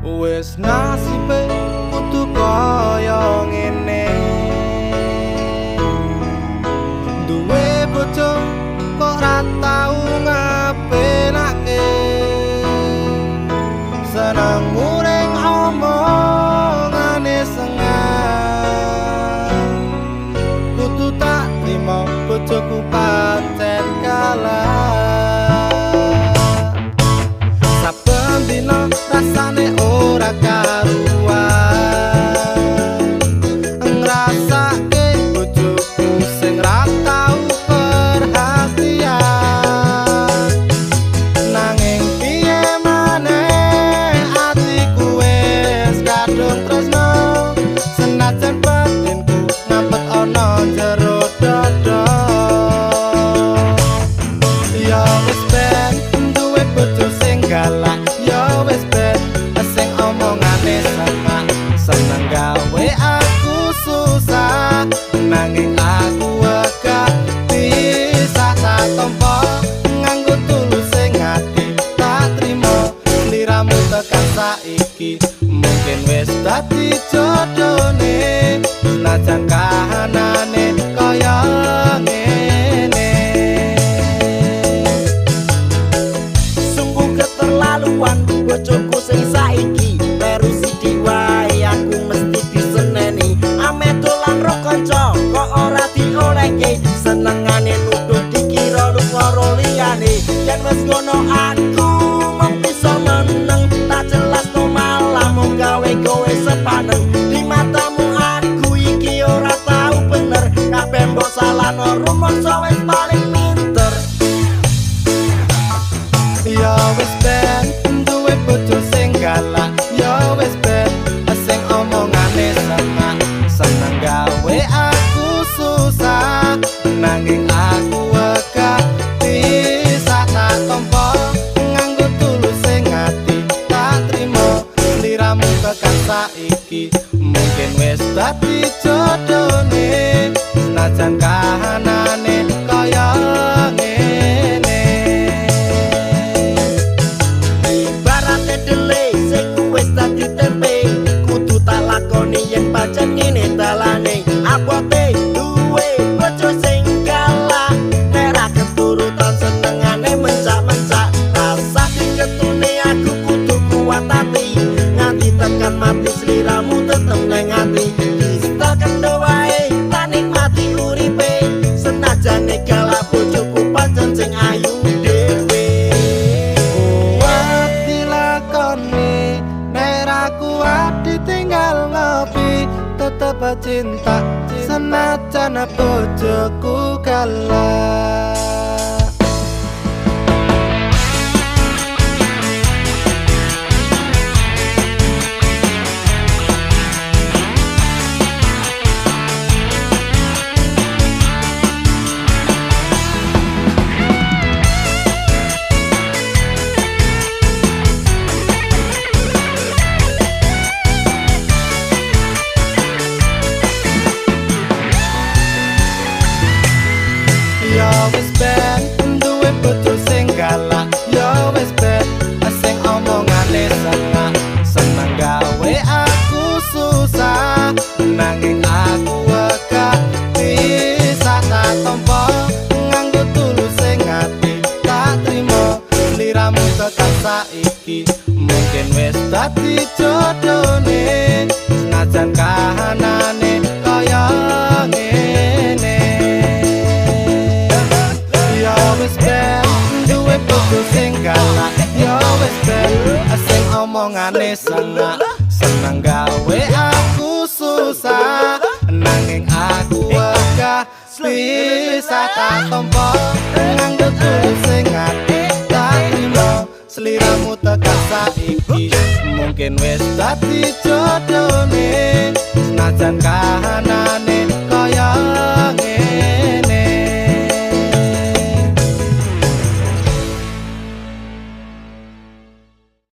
Wis nasibe kudu kaya ngene. Duwe bojo kok ra tau ngapenake. Seneng muring omongane sengah. Kudu tak trimo bojoku pancen kalah. Saben dina rasane ora karuan. Ngrasake bojoku sing ra tau perhatian. Nanging piye maneh atiku wis kadung tresno. Senajan batinku ngampet ana jero dada. Ya wis ben duwe bojo sing galak. Ya wis ben sing omongane sengak. Seneng gawe aku susah. Nanging aku wegah bisa tak tampa nganggo tulus sing ati tak trimo. Sliramu tekan saiki mungkin wis dadi jodone. Senajan kahanane kaya ngene. Sungguh keterlaluan bojoku sing saiki. Baru sithik wae aku mesti diseneni. Ame dolan ro kanca kok ora diolehke. Senengane nuduh dikira lunga ro liyane. Yen wis ngono aku mung bisa meneng. Tak jelasno malah mung gawe kowe sepaneng. Di matamu aku iki ora tau bener. Kabeh mbok salahno rumangsa wis paling pinter. Ya wis ben duwe bojo sing galak. Ya wis ben sing omongane sengak. Seneng gawe aku susah. Nanging aku wegah bisa tak tampa nganggo tulus sing ati tak trimo. Sliramu tekan saiki mungkin wis dadi jodone. Senajan kahanane kaya ngene. Ibarate dele sing wis dadi tempe. Kudu tak lakoni yen pancen ngene dalane. Abote duwe bojo sing galak. Nek ra keturutan senengane mencak-mencak. Rasa diketune aku kudu kuat ati. Nganti tekan mati sliramu tetep neng ati. Distel kendo wae tak nikmati uripe. Senajane galak bojoku pancen sing ayu dhewe. Kuat dilakoni nek ra kuat ditinggal ngopi. Tetep cinta senajan bojoku galak. Ya wis ben duwe bojo sing galak. Ya wis ben sing omongane sengak. Seneng gawe aku susah. Nanging aku wegah bisa tak tampa nganggo tulus sing ati tak trimo. Sliramu tekan saiki mungkin wis dadi jodone. Senajan kahanane kaya ngene. Ya wis ben duwe bojo sing galak. Ya wis ben sing omongane sengak. Seneng gawe aku susah. Nanging aku wegah bisa tak tampa nganggo tulus sing ati tak trimo. Sliramu tekan saiki mungkin wis dadi jodone. Senajan kahanane